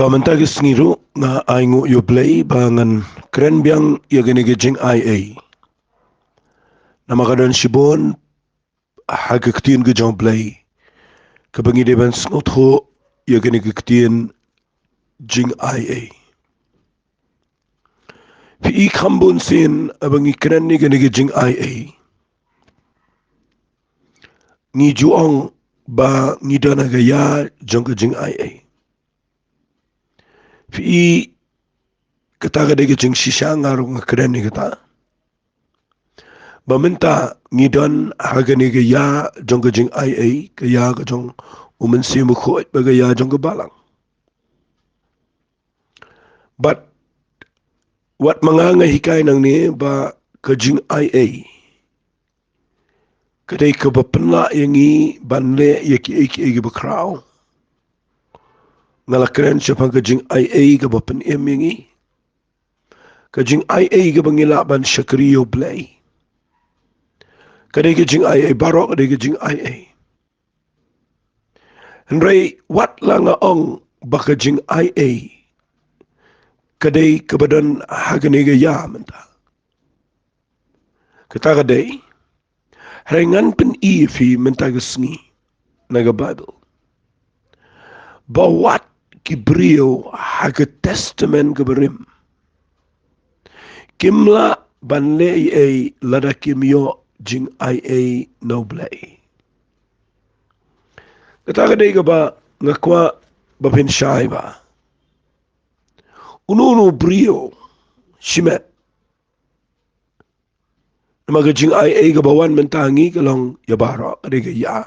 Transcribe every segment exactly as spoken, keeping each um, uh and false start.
Ba mynta ka sngi ruh nga ai nguh ïa U Blei ba ngan kren biang ïa kane ka jingaiei. Namar ka don shibun ha ka ktien ka jong U Blei kaba ngi dei ban sngewthuh ïa kane ka ktien jingaiei. Phi i kham bun sien haba ngi kren ïa kane ka jingaiei, ngi ju ong ba ngi don ha ka ïa jong ka jingaiei. Phi i, kata ka dei ka jingshisha nga ruh nga kren ïa kata. Ba mynta ngi don ha kane ka ïa jong ka jingaiei, ka ïa ka jong U Mynsiem Bakhuid bad ka ïa jong ka Balang. Bad wat ma nga nga hikai nangne ba ka jingaiei ka dei kaba pynlah ïa ngi ban leh ïa kiei kiei kiba khraw. Nga la kren shaphang ka jingaiei kaba pynim ïa ngi. Ka jingaiei kaba ngi lah ban shakri ïa U Blei. Ka dei ka jingaiei, baroh ka dei ka jingaiei. Hynrei wat la nga ong ba ka jingaiei ka dei kaba don ha kane ka ïa mynta. Kata ka dei, hynrei ngan pyni ïa phi mynta ka sngi na ka Baibl ba wat ki briew ha ka Testament kaba rim kim lah ban leh ei ei lada kim ïoh jingaiei na U Blei. Kata ka dei kaba nga kwah ba phin shai ba uno uno u briew shimet. Namar ka jingaiei kaba wan mynta ha ngi ka long ïa baroh, ka dei ka ïa.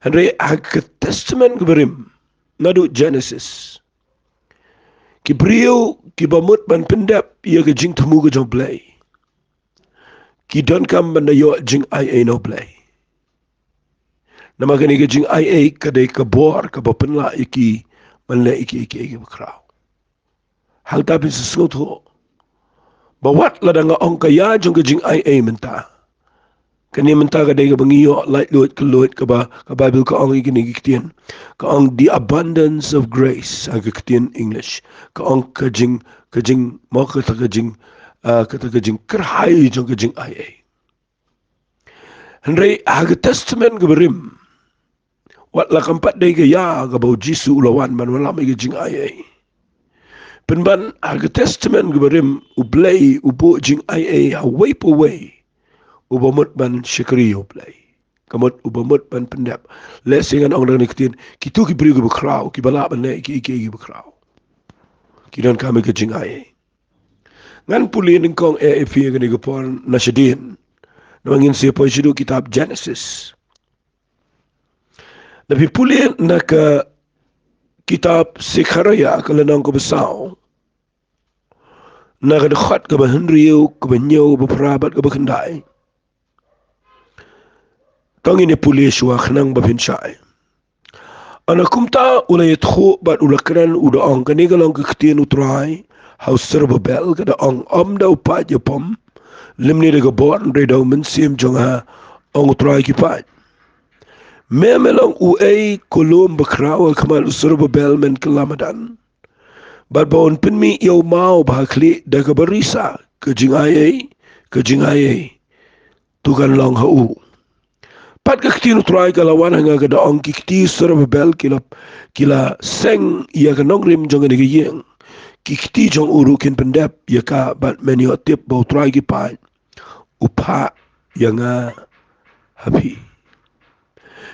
Hynrei ha ka Testament kaba rim, naduh Genesis, ki briew kiba mut ban pyndep ïa ka jingthmu ka jong U Blei ki donkam ban da ïoh jingaiei na U Blei. Namar kane ka jingaiei ka dei ka bor kaba pynlah ïa ki ban leh ïa kiei kiei kiba khraw. Hangta phin sa sngewthuh ba wat lada nga ong ka ïa jong ka jingaiei mynta, kane mynta ka dei kaba ngi ïoh laitluid kylluid kaba ka Baibl ka ong ïa kine ki ktien. Ka ong the abundance of grace ha ka ktien English. Ka ong ka jing, ka jing, mo kata ka jing, ah, kata ka jingkyrhai jong ka jingaiei. Hynrei ha ka Testament kaba rim, wat la kam pat dei ka ïa kaba U Jisu u la wan ban wallam ïa ka jingaiei. Pynban ha ka Testament kaba rim U Blei u buh jingaiei ha uwei pa uwei uba mut ban shakri ïa U Blei. Ka mut uba mut ban pyndep. Lehse ngan ong da kane ka ktien, kito ki briew kiba khraw, kiba lah ban leh kiei kiei kiba khraw, ki donkam ïa ka jingaiei. Ngan pule nyngkong eh ïa phi ha kane ka por na shadien. Namar ngin sa poi shaduh kitab Genesis. Lada phi pule na ka kitab Sekhariah ka lynnong kaba saw, na ka dkhot kaba hynriew, kaba hynñiew, kaba phra bad kaba khyndai. To ngin ïa pule shuwa khnang ba phin shai. Hana kumta u la ïathuh bad u la kren u da ong, kane ka long ka ktien U Trai ha u Serubabel, ka da ong, ym da u paid ïapom lymne da ka bor, hynrei da U Mynsiem jong nga, ong U Trai ki paid. Me me long uei ko lum bakhraw ha khmat U Serubabel, men kylla madan? Bad ba un pynmih ïa u maw ba ha khlieh da kaba risa, ka jingaiei, ka jingaiei, to kan long ha u. Pat ka ktien U Trai ka la wan ha nga, ka da ong, ki kti Serubabel ki la, ki la seng ïa ka nongrim jong kane ka ïing. Ki kti jong u ruh kin pyndep ïa ka, bad men ïoh tip ba U Trai ki paid u phah ïa nga ha phi.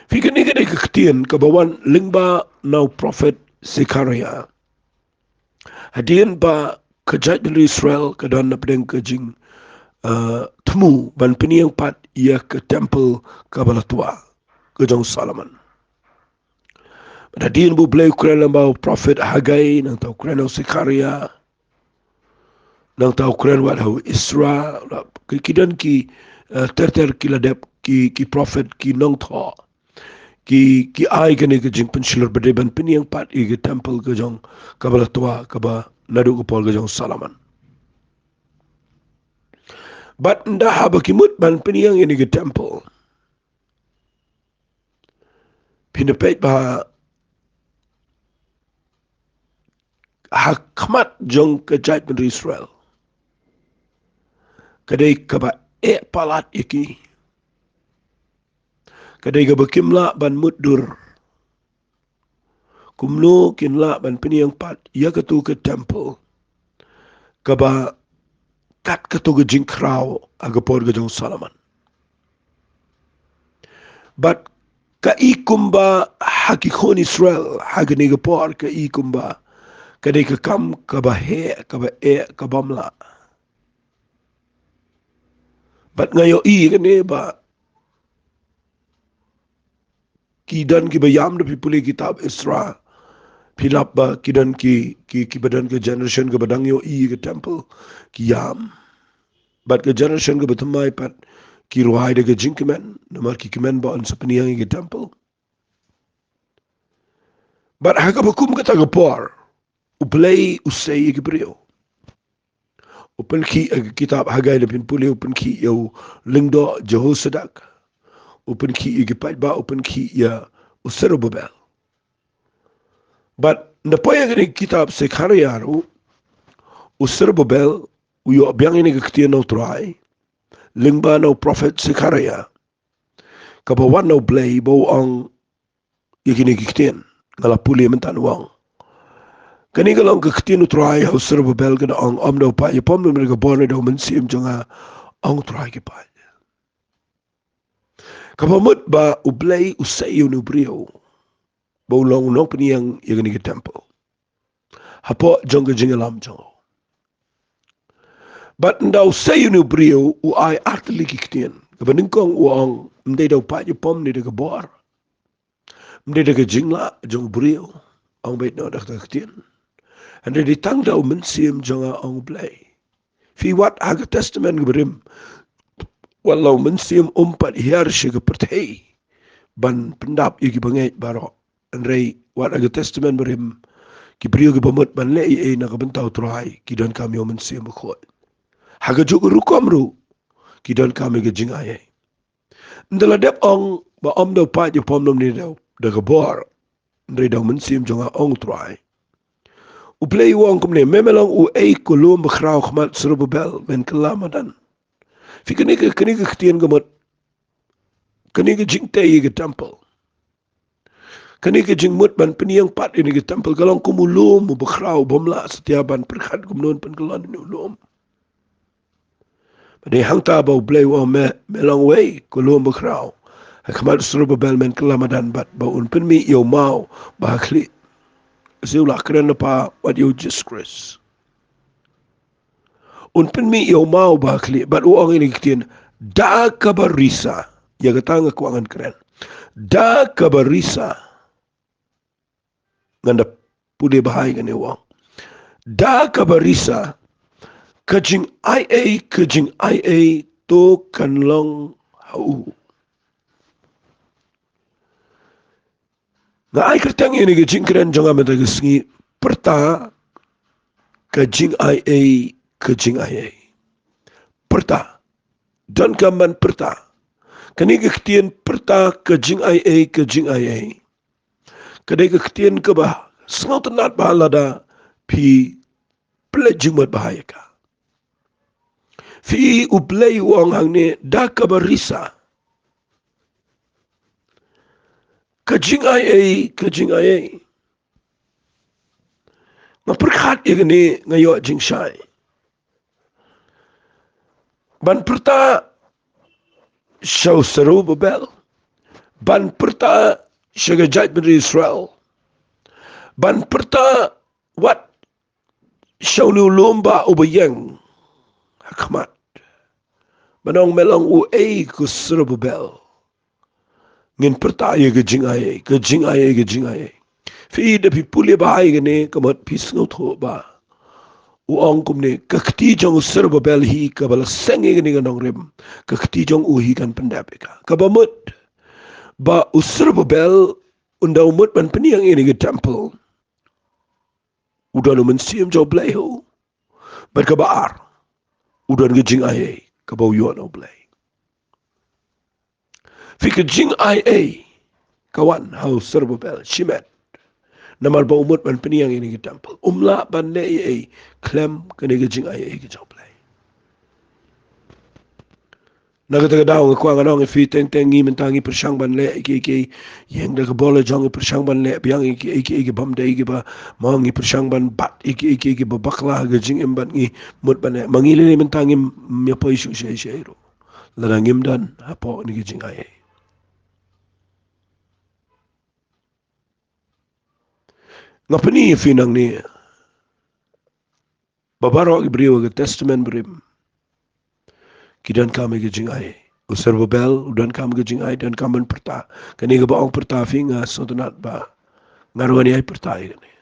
Phi, kane ka dei ka ktien kaba wan lyngba na u prophet Sekhariah. Hadien ba ka jaitbynriew Israel ka don na pdeng ka jing, eh, thmu ban pynïeng pat ïa ka temple kaba la twa ka jong Solomon. Bad hadien ba U Blei u kren lyngba u prophet Haggai, nangta u kren ha u Sekhariah, nangta u kren wat ha u Ezra, la, ki, ki don ki, eh, ter ter ki la dep ki, ki prophet, ki nongthoh. Ki, ki ai kane ka jingpynshlur ba dei ban pynïeng pat ïa ka temple ka jong kaba la twa kaba naduh ka por ka jong Solomon. Bad ynda haba ki mut ban pynïeng ïa kane ka temple, phin da peit ba ha khmat jong ka jaitbynriew Israel ka dei kaba eh palat ïa ki. Ka dei kaba kim lah ban mutdur kumno kin lah ban pynïeng pat ïa katu ka temple kaba kat katu ka jingkhraw ha ka por ka jong Solomon. Bad ka i kumba ha ki khun Israel ha kane ka por ka i kumba ka dei ka kam kaba heh, kaba eh, kaba mlah. Bad nga ïohi kane ba ki don kiba ïam, da phi pule kitab Ezra phi lap ba ki don ki, ki, kiba don ka generation kaba dang ïohi ka temple ki ïam. Bad ka generation kaba thymmai pat ki rwai da ka jingkmen namar ki kmen ba yn sa pynïeng ïa ka temple. Bad ha kaba kum kata ka por U Blei u sei ïa ki briew. U pynkhih ïa ka kitab Haggai, da phin pule, u pynkhih ïa u lyngdoh Jehosadak. U pynkhih ïa ki paidbah, u pynkhih ïa u Serubabel. Bad na poi ïa kane ka kitab Sekhariah ruh, u Serubabel u ïoh biang ïa kane ka ktien na u Trai lyngba na u prophet Sekhariah, kaba wan na U Blei ba u ong ïa kine ki ktien. Nga la pule mynta, u ong, kane ka long ka ktien U Trai ha u Serubabel, ka da ong, ym da u paid ïapom lymne da ka bor, hynrei da u Mynsiem jong nga, ong U Trai ki paid. Kaba mut ba U Blei u sei ïa une u briew ba u long u nongpynïeng ïa kane ka temple hapoh jong ka jingïalam jong u. Bad ynda u sei ïa une u briew u ai artylli ki ktien. Kaba nyngkong u ong, ym dei da u paid ïapom ne da ka bor, ym dei da ka jinglah jong u briew, ong beit noh da ka ktien, hynrei dei tang da u Mynsiem jong nga, ong U Blei. Phi wad ha ka Testament kaba rim, wat la u Mynsiem um pat hiar sha ka pyrthei ban pyndap ïa ki bangeit baroh. Hynrei wat ha ka Testament barim, ki briew kiba mut ban leh ei ei na ka bynta U Trai ki donkam ïa u Mynsiem Bakhuid. Ha kajuh ka rukom ruh ki donkam ïa ka jingai ei. Ynda la dep ong ba ym da u paid ïapom lymne da ka bor, hynrei da u Mynsiem jong nga, ong U Trai, U Blei u ong kumne, me me long uei ko lum bakhraw ha khmat Serubabel, men kylla madan. Phi, kane ka, kane ka ktien ka mut, kane ka jingtei ïa ka temple, kane ka jingmut ban pynïeng pat ïa kane ka temple ka long kum u lum uba khraw, uba mlah satia ban pyrkhat kumno yn pynkylla ïa une u lum. Bad dei hangta ba U Blei u ong, me, me long uei ko lum bakhraw ha khmat Serubabel, men kylla madan, bad ba un pynmih ïa u maw ba ha khlieh. Shu la kren lypa wat ïa u Jisu Khrist. Un pynmih ïa u maw ba ha khlieh, bad u ong ïa kine ki ktien, da kaba risa. Ïa kata nga kwah ngan kren. Da kaba risa. Ngan da pule bha ïa kane, u ong, da kaba risa, ka jingai ei, ka jingai ei to kan long ha u. Nga ai kyrteng ïa kane ka jingkren jong nga mynta ka sngi, pyrta ka jingai ei, ka jingai ei. Pyrta. Donkam ban pyrta. Kane ka ktien pyrta ka jingai ei, ka jingai ei, ka dei ka ktien kaba sngewtynnad bha lada phi pynleit jingmut bha ïa ka. Phi, U Blei u ong hangne, da kaba risa, ka jingai ei, ka jingai ei. Nga pyrkhat ïa kane, nga ïoh jingshai. Ban pyrta sha u Serubabel, ban pyrta sha ka jaitbynriew Israel, ban pyrta wat sha une u lum ba uba ïeng ha khmat, ban ong, me long uei ko Serubabel. Ngin pyrta ïa ka jingai ei, ka jingai ei, ka jingai ei. Phi, da phi pule bha ïa kane, ka mut phi sngewthuh ba u ong kumne, ka kti jong u Serubabel hi kaba la seng ïa kane ka nongrim, ka kti jong u hi kan pyndep ïa ka. Kaba mut ba u Serubabel, ynda u mut ban pynïeng ïa kane ka temple, u don u Mynsiem jong U Blei ha u. Bad kaba ar, u don ka jingai ei kaba u ïoh na U Blei. Phi, ka jingai ei ka wan ha u Serubabel shimet. Namar ba u mut ban pynïeng ïa kane ka temple. Um lah ban leh ei ei khlem kane ka jingai ei ka jong U Blei. Na kata ka daw nga kwah ngan ong ïa phi, teng teng ngi mynta ngi pyrshang ban leh ei ei ei, ïeng da ka bor la jong, ngi pyrshang ban leh biang ei ei ei ki bym dei kiba, mo, ngi pyrshang ban bat ei ei ei kiba bakla ha ka jingim bad ngi mut ban leh. Ma ngi lei lei mynta ngim ïa poi shuh shei shei ruh lada ngim don hapoh kane ka jingai ei. Nga pyni ïa phi nangne ba baroh ki briew ha ka Testament Barim ki donkam ïa ka jingai ei. U Serubabel u donkam ïa ka jingai ei, donkam ban pyrta. Kane kaba ong pyrta, phi, nga sngewtynnat ba nga ruh ngan ïai pyrta ïa kane.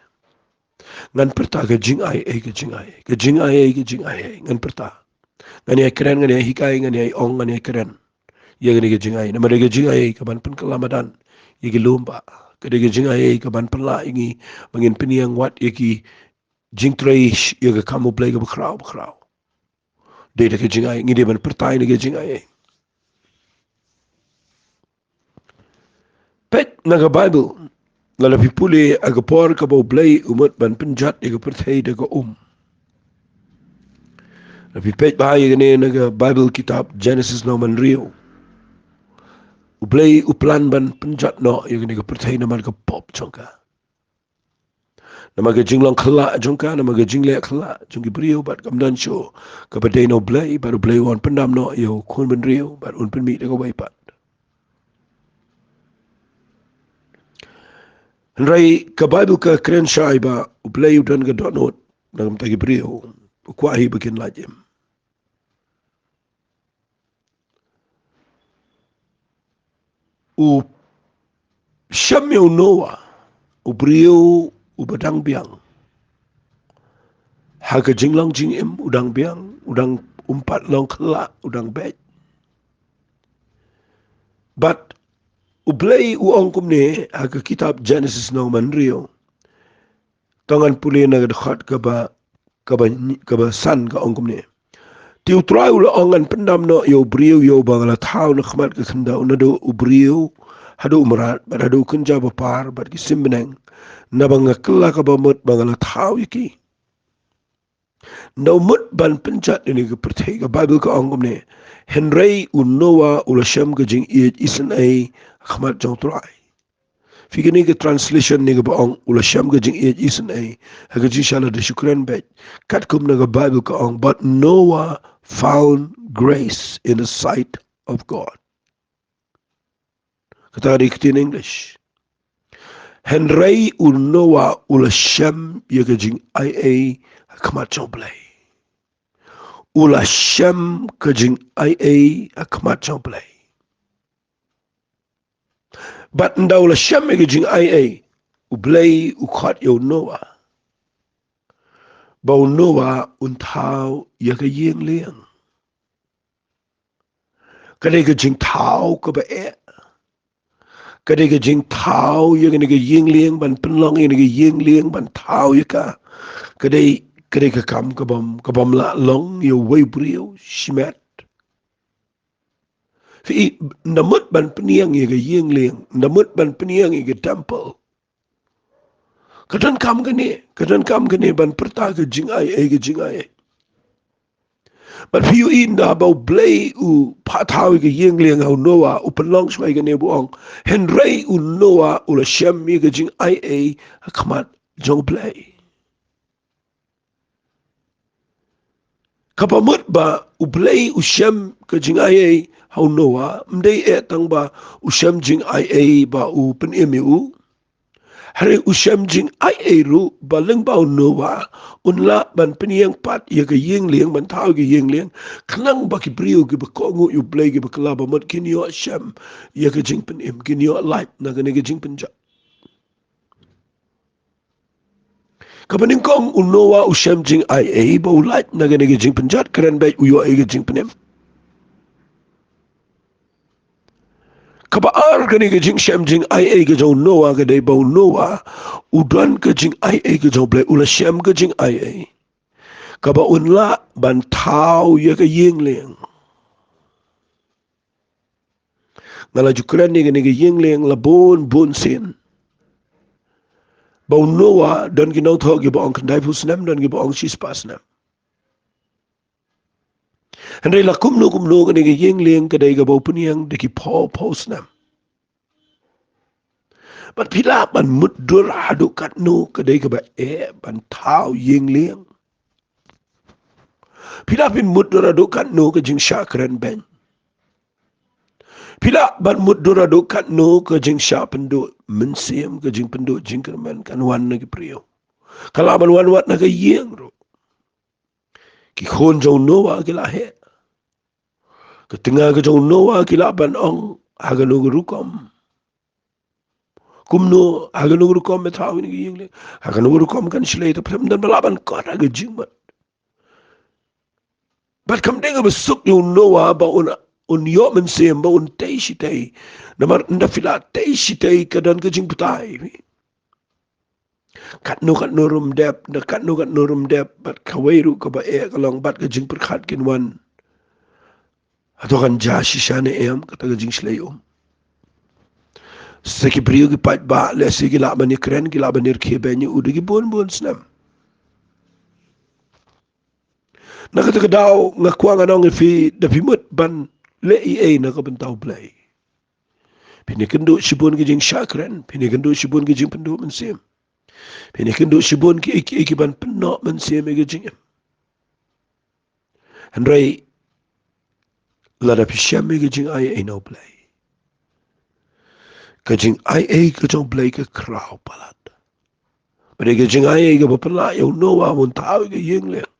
Ngan pyrta ka jingai ei, ka jingai ei, ka jingai ei, ka jingai ei, ngan pyrta. Ngan ïai kren, ngan ïai hikai, ngan ïai ong, ngan ïai kren ïa kane ka jingai ei. Namar ka dei ka jingai ei kaban pynkylla madan ïa ki lum ba. Ka dei ka jingai ei kaban pynlah ïa ngi ba ngin pynïeng wat ïa ki jingtrei ïa ka kam U Blei kaba khraw ba khraw. Dei da ka jingai ei, ngi dei ban pyrta ïa kane ka jingai ei. Peit na ka Baibl, lada phi pule ha ka por kaba U Blei u mut ban pynjot ïa ka pyrthei da ka um. Lada phi peit bha ïa kane na ka Baibl, kitab Genesis, Nongmanriew, U Blei u plan ban pynjot noh ïa kane ka pyrthei namar ka pop jong ka. Namar ka jinglong khyllah jong ka, namar ka jingleh khyllah jong ki briew, bad kam don shuh kaba dei na U Blei, bad U Blei u wan pyndam noh ïa u khun bynriew, bad un pynmih da kawei pat. Hynrei ka Baibl ka kren shai ba U Blei u don ka dohnud na ka bynta ki briew, u kwah hi ba kin lait im. U shem ïa u Noah, u briew uba dang biang. Ha ka jinglong jingim u dang biang, u dang, um pat long khyllah, u dang beit. Bad U Blei u ong kumne ha ka kitab Genesis, Nongmanriew. To ngan pule na ka dkhot kaba, kaba, kaba san, ka ong kumne: Te U Trai u la ong, ngan pyndam noh ïa u briew ïa uba nga la thaw na khmat ka khyndew, naduh u briew haduh u mrad, bad haduh u kynja bapar bad ki sim bneng, naba nga kylla ka bamut ba nga la thaw ïa ki. Ynda u mut ban pynjot ïa kane ka pyrthei, ka Baibl ka ong kumne: Hynrei u Noah u la shem ka jingïeit isynei ha khmat jong U Trai. Phi, kane ka translation ne kaba ong u la shem ka jingïeit isynei, ha ka jingshisha lada shu kren beit, katkum na ka Baibl ka ong, "But Noah found grace in the sight of God." Kata ka dei ka ktien English. Hynrei u Noah u la shem ïa ka jingaiei ha khmat jong U Blei. U la shem ka jingaiei ha khmat jong U Blei. Bad ynda u la shem ïa ka jingaiei, U Blei u khot ïa u Noah ba u Noah un thaw ïa ka ïing lieng. Ka dei ka jingthaw kaba eh. Ka dei ka jingthaw ïa kane ka ïing lieng, ban pynlong ïa kane ka ïing lieng, ban thaw ïa ka. Ka dei, ka dei ka kam kabym, kabym lah long ïa uwei u briew shimet. Phi, ynda mut ban pynïeng ïa ka ïing lieng, ynda mut ban pynïeng ïa ka temple, ka donkam kane, ka donkam kane ban pyrta ka jingaiei, ka jingaiei. Bad phi ïohi, ynda ba U Blei u phah thaw ïa ka ïing lieng ha u Noah, u pynlong shuwa ïa kane, ba u ong, hynrei u Noah u la shem ïa ka jingaiei ha khmat jong U Blei. Kaba mut ba U Blei u shem ka jingaiei ha u Noah, ym dei eh tang ba u shem jingaiei ba u pynim ïa u. Hynrei u shem jingaiei ruh ba lyngba u Noah un lah ban pynïeng pat ïa ka ïing lieng, ban thaw ïa ka ïing lieng, khnang ba ki briew kiba kohnguh ïa U Blei, kiba kylla bamut, kin ïoh shem ïa ka jingpynim, kin ïoh lait na kane ka jingpynjot. Kaba nyngkong, u Noah u shem jingaiei ba u lait na kane ka jingpynjot, kren beit, u ïoh ïa ka jingpynim. Kaba ar, kane ka jingshem jingaiei ka jong u Noah ka dei ba u Noah u don ka jingaiei ka jong U Blei, u la shem ka jingaiei kaba un lah ban thaw ïa ka ïing lieng. Nga la ju kren ïa kane ka ïing lieng la bun bun sien. ba u Noah don ki nongthoh kiba ong khyndai phew snem, don kiba ong shispah snem. Hynrei la kumno kumno kane ka ïing lieng ka dei kaba u pynïeng da ki phew phew snem. Bad phi lah ban mutdur haduh katno ka dei kaba eh ban thaw ïing lieng? Phi lah ban mutdur haduh katno ka jingshah kren beiñ? Phi lah ban mutdur haduh katno ka jingshah pynduh mynsiem, ka jingpynduh jingkyrmen kan wan na ki briew? Ka lah ban wan wat na ka ïing ruh. Ki khun jong u Noah ki la heh. Ka tnga ka jong u Noah ki lah ban ong ha kano ka rukom. Kumno, ha kano ka rukom me thaw ïa kane ka ïing lieng? Ha kano ka rukom kan shlei? Te phim don ba lah ban kot ha ka jingmut. Bad kam dei kaba suk ïa u Noah ba un, un ïoh mynsiem, ba un tei shi tei. Namar ynda phi la tei shi tei ka don ka jingbatai. Katno katno ruh ym dep, ynda katno katno ruh ym dep, bad kawei ruh kaba eh ka long bad ka jingpyrkhat kin wan. Hato kan jia shisha ne em kata ka jingshlei um? Sa ki briew ki paidbah lehse ki lah ban ïakren, ki lah ban ïarkhie beiñ ïa u da ki bun bun snem. Na kata ka daw nga kwah ngan ong ïa phi, da phi mut ban leh ei ei na ka bynta U Blei, phin ïakynduh shibun ki jingshah kren, phin ïakynduh shibun ki jingpynduh mynsiem, phin ïakynduh shibun ki, ki, ki ban pynnoh mynsiem ïa ka jingim. Hynrei lada phi shem ïa ka jingai ei na U Blei, ka jingai ei ka jong U Blei ka khraw palat. Bad ïa ka jingai ei kaba pynlah ïa u Noah ban thaw ïa ka ïing lieng.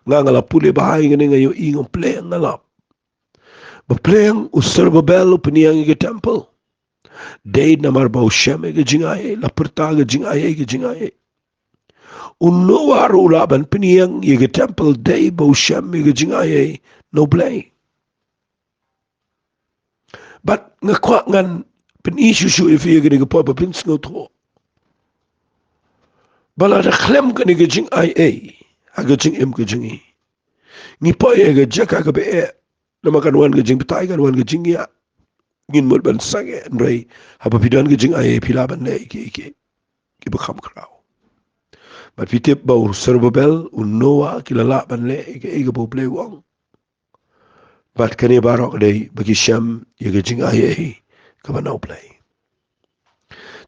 Nga nga la pule bha ïa kane, nga ïohi nga pleng, nga lap. Ba pleng u Serubabel u pynïeng ïa ka temple, dei namar ba u shem ïa ka jingai ei, la pyrta ka jingai ei, ka jingai ei. U Noah ruh u lah ban pynïeng ïa ka temple dei ba u shem ïa ka jingai ei na U Blei. Bad nga kwah ngan pyni shuh shuh ïa phi ïa kane ka por ba phin sngewthuh ba lada khlem kane ka jingai ei ha ka jingim ka jong ngi, ngi poi ha ka jaka kaba eh. Namar kan wan ka jingbatai, kan wan ka jingïap, ngin mut ban sangeh. Hynrei haba phi don ka jingai ei phi lah ban leh ïa ki, ïa ki, kiba kham khraw. Bad phi tip ba u Serubabel, u Noah, ki la lah ban leh ïa ki, ïa kiba U Blei u ong. Bad kane baroh ka dei ba ki shem ïa ka jingai ei kaba na U Blei.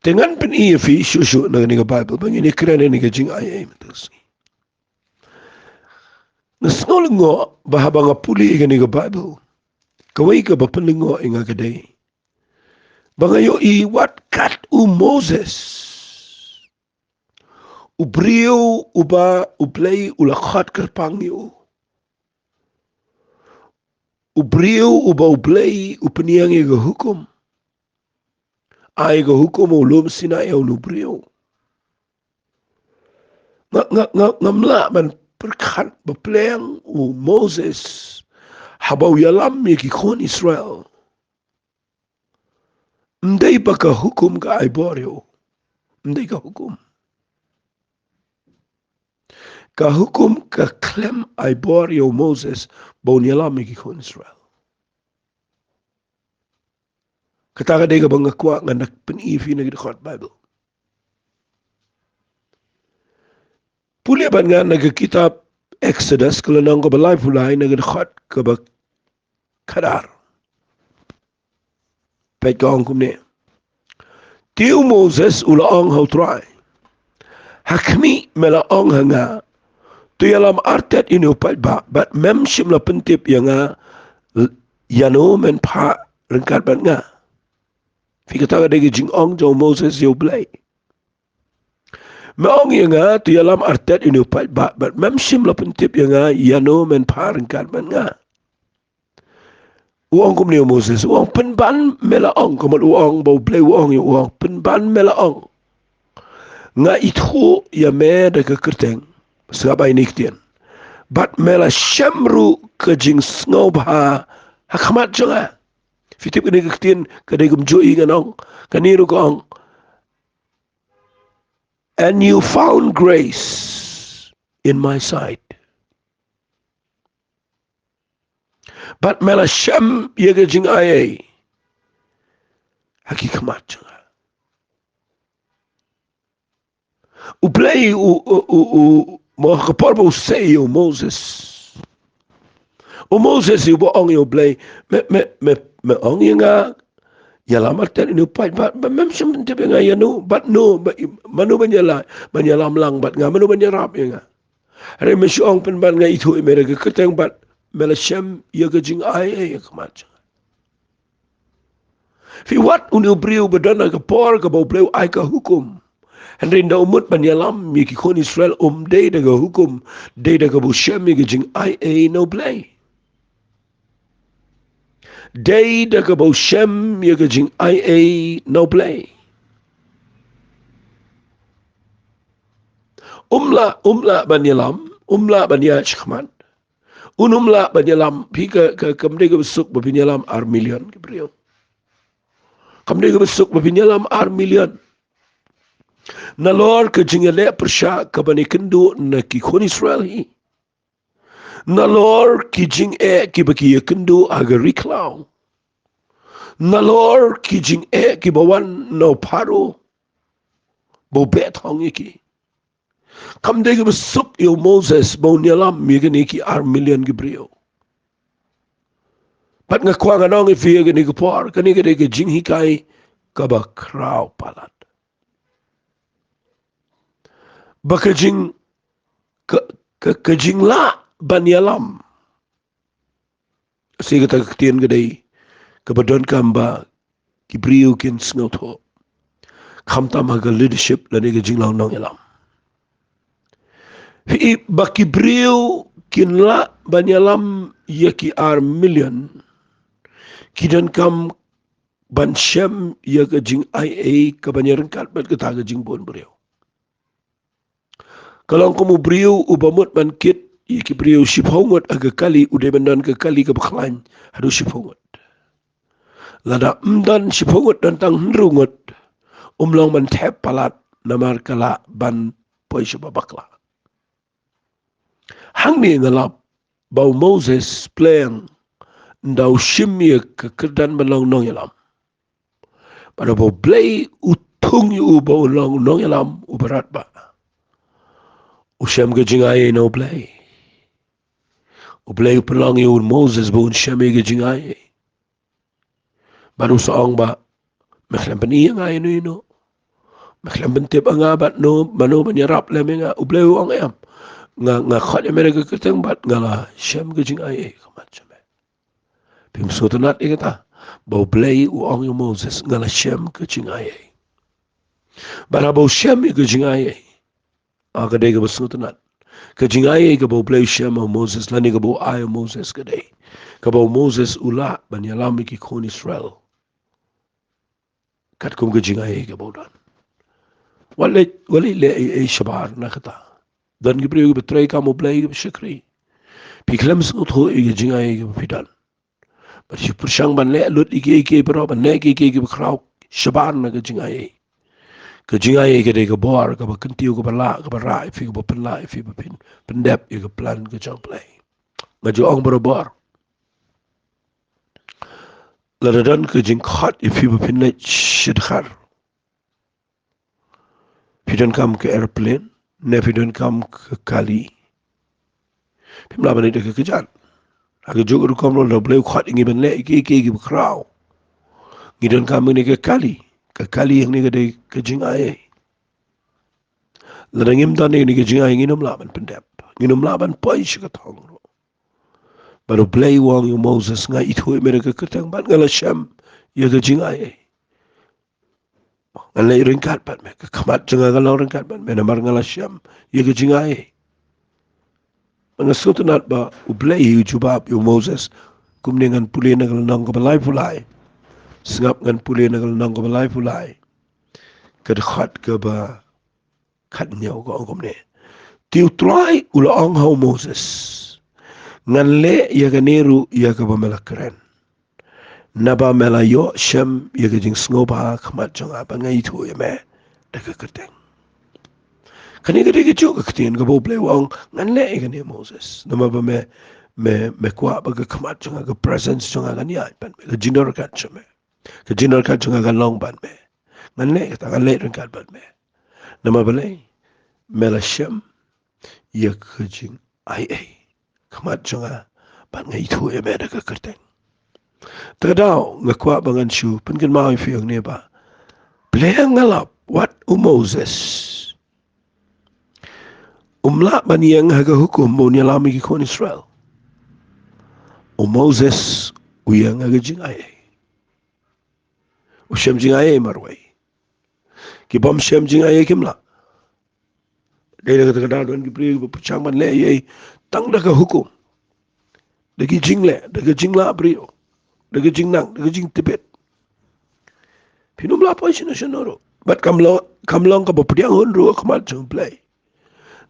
Te ngan pyni ïa phi shuh shuh na kane ka Baibl ba ngin ïakren ïa kane ka jingai ei mynta ka sngi. Nga sngew lyngngoh ba haba nga pule ïa kane ka Baibl, kawei kaba pynlyngngoh ïa nga ka dei ba nga ïohi wat kat u Moses, u briew uba U Blei u la khot kyrpang ïa u, u briew uba U Blei u pynïeng ïa ka hukum, ai ka hukum ha u lum Sinai ïa une u briew. Nga, nga, nga, ngam lah ban pyrkhat ba pleng u Moses haba u ïalam ïa ki khun Israel, ym dei ba ka hukum ka ai bor ïa u. Ym dei ka hukum. Ka hukum ka khlem ai bor ïa u Moses ba un ïalam ïa ki khun Israel. Kata ka dei kaba nga kwah ngan da pyni ïa phi na ki dkhot Baibl. Pule bad nga na ka kitab Exodus, ka lynnong kaba laiphew lai, na ka dkhot kaba khadar. Peit ka ong kumne. Te u Moses u la ong ha u Trai, ha khmih me la ong ha nga, to ïalam artat ïa une u paidbah, bad mem shym la pyntip ïa nga, ïano men phah ryngkat bad nga. Phi, kata ka dei ka jingong jong u Moses ïa u Blei. Me ong ïa nga to ïalam artat ïa une u paidbah, bad mem shym la pyntip ïa nga ïano men phah ryngkat bad nga. U ong kumne u Moses, u ong, pynban me la ong, ka mut u ong ba u Blei u ong ïa u, u ong, pynban me la ong, nga ithuh ïa me da ka kyrteng, sngap ïa kine ki ktien, bad me la shem ruh ka jingsngewbha ha khmat jong nga. Phi tip kane ka ktien ka dei kumjuh hi, ngan ong, kane ruh ka ong, and you found grace in my sight. Bad me la shem ïa ka jingai ei ha ki khmat jong nga. U Blei u, u, u, u, mo ha ka por ba u sei ïa u Moses. U Moses u ba ong ïa u Blei, me, me, me, me ong ïa nga, ïalam artat ïa une u paid, bad, bad mem shym pyntip ïa nga ïano, bad no, bad, mano ban ïalai, ban ïalam lang bad nga, mano ban ïarap ïa nga. Hynrei me shu ong pynban nga ithuh ïa me da ka kyrteng bad me la shem ïa ka jingai ei ha khmat jong nga. Phi wad une u briew ba don ha ka por kaba u Blei u ai ka hukum. Hynrei ynda u mut ban ïalam ïa ki khun Israel um dei da ka hukum, dei da kaba u shem ïa ka jingai ei na u Blei. Dei da kaba u shem ïa ka jingai ei na u Blei. Um lah, um lah ban ïalam, um lah ban ïaid shakhmat. Un um lah ban ïalam, phi ka, ka, kam dei kaba suk ba phin ïalam ar million ki briew. Kam dei kaba suk ba phin ïalam ar million. Nalor ka jingïaleh pyrshah kaba ïakynduh na ki khun Israel hi. Nalor ki jingeh kiba ki ïakynduh ha ka ri khlaw. Nalor ki jingeh kiba wan na u Pharaoh ba u beh thong ïa ki. Kam dei kaba suk ïa u Moses ba un ïalam ïa kine ki ar million ki briew. Bad nga kwah ngan ong ïa phi ïa kane ka por, kane ka dei ka jinghikai kaba khraw palat. Ba ka jing, ka, ka, ka jinglah ban ïalam. Sa kata ka ktien ka dei kaba donkam ba ki briew kin sngewthuh. Khamtam ha ka leadership lane ka jinglong nongïalam. Phi i ba ki briew kin lah ban ïalam ïa ki ar million. Ki donkam ban shem ïa ka jingai ei kaba ïaryngkat bad kata ka jingbun briew. Ka long kum u briew uba mut ban kit ïa ki briew shiphew ngut ha ka kali, u dei ban don ka kali kaba khlaiñ haduh shiphew ngut. Lada ym don shiphew ngut, don tang hynriew ngut, um long ban thep palat namar ka lah ban poi sha ba bakla. Hangne nga lap ba u Moses pleng ynda u shim ïa ka kyrdan ban long nongïalam. Bad haba u Blei u thung ïa u ba u long u nongïalam uba radbah, u shem ka jingai ei na u Blei. U Blei u pynlong ïa u Moses ba un shem ïa ka jingai ei. Bad u sa ong ba, me khlem pyni ïa nga ïano ïano. Me khlem pyntip ïa nga bad no, mano ban ïarap lem ïa nga. U Blei u ong em, nga, nga khot ïa me da ka kyrteng bad nga la shem ka jingai ei ha khmat jong me. Phim sngewtynnat ïa kata, ba u Blei u ong ïa u Moses, nga la shem ka jingai ei. Bad haba u shem ïa ka jingai ei, a, ka dei kaba sngewtynnat. Ka jingai ei kaba u Blei u shem ha u Moses lane kaba u ai ha u Moses ka dei kaba u Moses u lah ban ïalam ïa ki khun Israel katkum ka jingai ei kaba u don. Wat leh, wat leh ei ei shabar na kata. Don ki briew kiba trei kam u Blei kiba shakri. Phi khlem sngewthuh ïa ka jingai ei kaba phi don. Bad shu pyrshang ban leh lut ïa kiei kiei baroh, ban leh kiei kiei kiba khraw shabar na ka jingai ei. Ka jingai ei ka dei ka bor kaba kyntiew, kaba lah, kaba rah ïa phi, kaba pynlah ïa phi ba phin pyndep ïa ka plan ka jong u Blei. Nga ju ong barabor, lada don ka jingkhot ïa phi ba phin leit sha dkhar, phi donkam ka aeroplane ne phi donkam ka kali, phim lah ban leit da ka kjat. Ha kajuh ka rukom ruh, lada u Blei u khot ïa ngi ban leh kiei kiei kiba khraw, ngi donkam ïa kane ka kali. Ka kali hangne ka dei ka jingai ei. Lada ngim don ïa kane ka jingai ei, ngin ym lah ban pyndep, ngin ym lah ban poi sha ka thong ruh. Bad u Blei u ong ïa u Moses, nga ithuh ïa me da ka kyrteng bad nga la shem ïa ka jingai ei. Ngan leit ryngkat bad me, ka khmat jong nga kan long ryngkat bad me namar nga la shem ïa ka jingai ei. Nga sngewtynnat ba u Blei u jubab ïa u Moses. Kumne ngan pule na ka lynnong kaba laiphew lai. Sngap, ngan pule na ka lynnong kaba laiphew lai, ka dkhot kaba khathynñiew, ka ong kumne: Te U Trai u la ong ha u Moses, ngan leh ïa kane ruh ïa kaba me la kren, naba me la ïoh shem ïa ka jingsngewbha ha khmat jong nga ba nga ithuh ïa me da ka kyrteng. Kane ka dei kajuh ka ktien kaba u Blei u ong, ngan leh ïa kane Moses, namar ba me, me, me kwah ba ka khmat jong nga, ka presence jong nga kan ïaid bad me, ka jingdon ryngkat jong me, ka jingdon ryngkat jong nga kan long bad me. Ngan leh kata, ngan leh ryngkat bad me. Namar balei? me la shem ïa ka jingaiei khmat jong nga, bad nga ithuh ïa me da ka kyrteng. Te ka daw nga kwah ba ngan shu pynkynmaw ïa phi hangne ba, phi la ïa nga lap wat u Moses um lah ban ïeng ha ka hukum ba un ïalam ïa ki khun Israel. U Moses u ïeng ha ka jingaiei. U shem jingaiei marwei. Ki bym shem jingaiei kim lah. Dei da kata ka daw don ki briew ba pyrshang ban leh ei ei tang da ka hukum, da ki jingleh, da ka jinglah briew, da ka jingnang, da ka jingtbit. Phin ym lah poi shano shano ruh. Bad kam long, kam long kaba pdiang hun ruh ha khmat jong U Blei.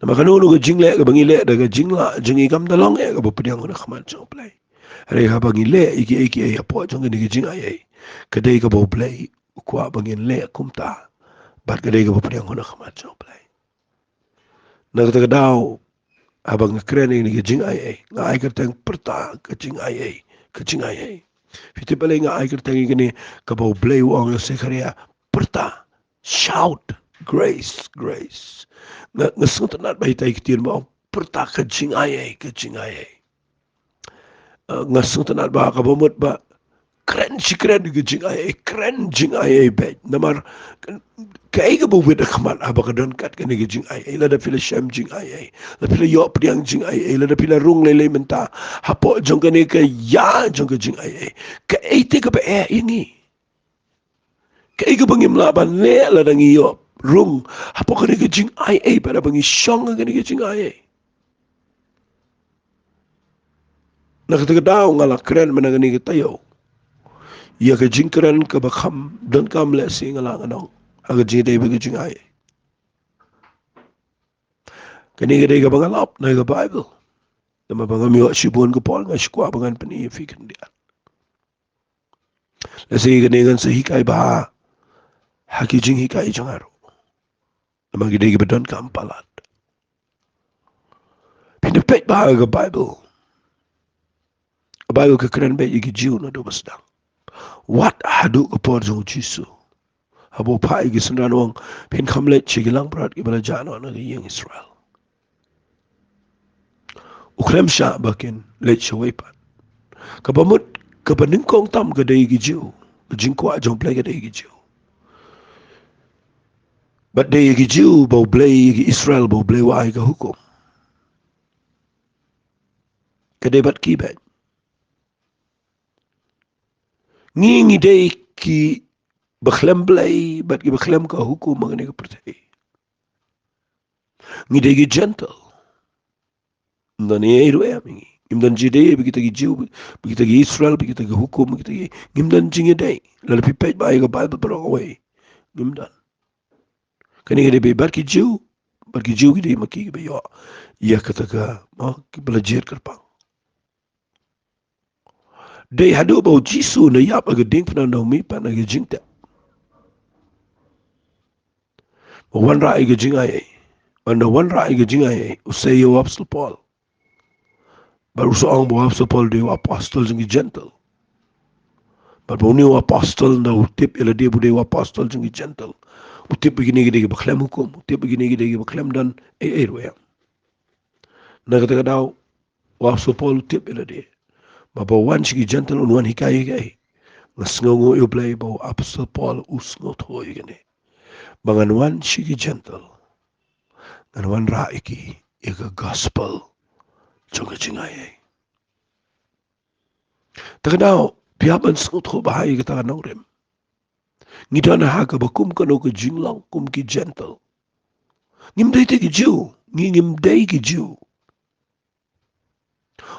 Namar kano kano ka jingleh kaba ngi leh da ka jinglah jong ngi kam da long eh kaba pdiang hun ha khmat jong U Blei. Hynrei haba ngi leh ïa kiei kiei hapoh jong kane ka jingaiei, ka dei kaba U Blei u kwah ba ngin leh kumta. Bad ka dei kaba pdiang hun ha khmat jong U Blei. Na kata ka daw, haba nga kren ïa kane ka jingaiei, nga ai kyrteng pyrta ka jingaiei, ka jingaiei. Phi tip balei nga ai kyrteng ïa kane, kaba U Blei u ong ïa u Sekharïah, pyrta, shout, grace, grace. Nga, nga sngewtynnat ba ita i ktien ba ong pyrta ka jingaiei, ka jingaiei. Eh, nga sngewtynnat ba kaba mut ba kren shi kren ka jingaiei, kren jingaiei beit. Namar ka, kaei kaba wit ha khmat haba ka don kat kane ka jingaiei, lada phi la shem jingaiei, lada phi la ïoh pdiang jingaiei, lada phi la rung lei lei mynta hapoh jong kane ka ïa jong ka jingaiei. Kaei te kaba eh ïa ngi? Kaei kaba ngim lah ban leh lada ngi ïoh rung hapoh kane ka jingaiei, bad haba ngi shong ha kane ka jingaiei? Na kata ka daw nga la kren mynta kane ka taïew ïa ka jingkren kaba kham donkam lehse nga la ngan ong ha ka jingïadei bad ka jingaiei. Kane ka dei kaba nga lap na ka Baibl. Namar ba ngam ïoh shibun ka por, nga shu kwah ba ngan pyni ïa phi khyndiat. Lehse kane ngan sa hikai bha ha ki jinghikai jong nga ruh. Namar ki dei kiba donkam palat. Phin da peit bha ha ka Baibl. Ka Baibl ka kren beit ïa ki Jiw naduh ba sdang, wat haduh ka por jong u Jisu. Haba u phah ïa ki synran u ong, phin kham leit sha ki langbrot kiba la jah noh na ka ïing Israel. U khlem shah ba kin leit shawei pat. Kaba mut, kaba nyngkong tam ka dei ki Jiw. Ka jingkwah jong U Blei ka dei ki Jiw. Bad dei ki Jiw ba U Blei, ki Israel ba U Blei u ai ka hukum. Ka dei bad ki beit. Ngi ngi dei kiba khlem Blei bad kiba khlem ka hukum ha kane ka pyrthei. Ngi dei ki Gentile. Ngim don ei ei ruh em ngi. Ngim don jingïadei bad kita ki Jiw, bad kita ki Israel, bad kita ki hukum, bad kita ki, ngim don jingïadei. Lada phi peit bha ïa ka Baibl baroh kawei, ngim don. Kane ka dei beit bad ki Jiw, bad ki Jiw ki dei ma ki kiba ïoh ïa kata ka, ma kiba la jied kyrpang. Dei haduh ba u Jisu un da ïap ha ka diengphna na u mihpat na ka jingtep, ba wanrah ïa ka jingaiei. Ynda wanrah ïa ka jingaiei, u sei ïa u Apostol Paul. Bad u sa ong ba u Apostol Paul u dei u apostol jong ki Gentile. Bad ba une u apostol, ynda u tip ïa lade ba u dei u apostol jong ki Gentile, u tip ba kine ki dei kiba khlem hukum, u tip ba kine ki dei kiba khlem don ei ei ruh em. Na kata ka daw, u Apostol Paul u tip ïa lade ba haba u wan sha ki Gentile un wan hikai ïa kaei. Nga sngewnguh ïa U Blei ba u Apostol Paul u sngewthuh ïa kane, ba ngan wan sha ki Gentile, ngan wanrah ïa ki ïa ka gospel jong ka jingaiei. Te ka daw, phi hap ban sngewthuh bha ïa kata ka nongrim. Ngi don ha kaba kum kano ka jinglong kum ki Gentile. Ngim dei te ki Jiw, ngi ngim dei ki Jiw.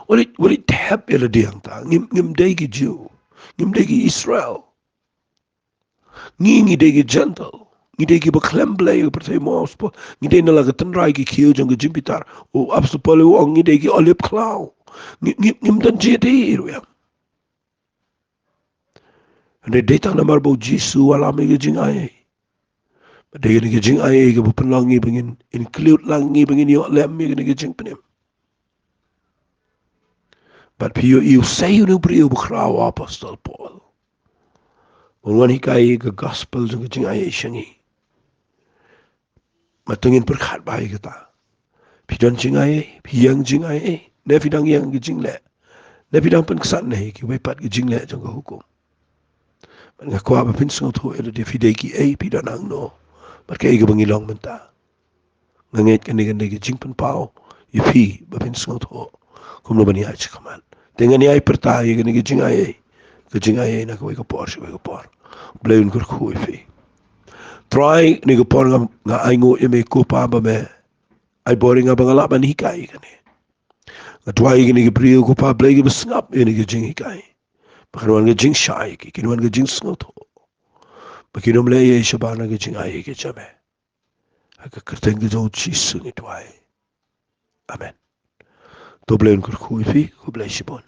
Wat leit, wat leit thep ïa lade hangta, ngim, ngim dei ki Jiw, ngim dei ki Israel. Ngi ngi dei ki Gentile, ngi dei kiba khlem Blei ha ka pyrthei, mo u Apostol Paul. Ngi dei na la ka tynrai ki khiew jong ka jingbitar. U Apostol Paul u ong ngi dei ki olib khlaw. Ngi, ngi, ngim don jingïadei ruh em. Hynrei dei tang namar ba u Jisu u ïalam ïa ka jingaiei. Bad dei kane ka jingaiei kaba pynlong ngi ba ngin include lang, ngi ba ngin ïoh lem ïa kane ka jingpynim. Bad phi ïohi u sei une u briew ba khraw, u Apostol Paul, ba un wan hikai ïa ka gospel jong ka jingaiei sha ngi. Bad to ngin pyrkhat bha ïa kata. Phi don jingai ei, phi ïeng jingai ei, ne phi dang ïeng ki jingleh, ne phi dang pynksan ne kiwei pat ki jingleh jong ka hukum. Bad nga kwah ba phin sngewthuh ïa lade, phi dei ki ei, phi don hangno, bad kaei kaba ngi long mynta. Nga ngeit kane kan dei ka jingpynpaw ïa phi ba phin sngewthuh kumno ban ïaid shakhmat. Te ngan ïai pyrta ïa kane ka jingai ei, ka jingai ei na kawei ka por sha kawei ka por. Blei un kyrkhu ïa phi. Trai, kane ka por nga, nga ainguh ïa me ko Pa ba me ai bor ïa nga ba nga lah ban hikai ïa kane. Nga duwai ïa kine ki briew ko Pa Blei kiba sngap ïa kane ka jinghikai, ba kin wan ka jingshai ïa ki, kin wan ka jingsngewthuh, ba kin ym leh ei ei shabar na ka jingai ei ei jong me. Ha ka kyrteng ka jong u Jisu ngi duwai. Amen. To Blei un kyrkhu ïa phi, khublei shibun.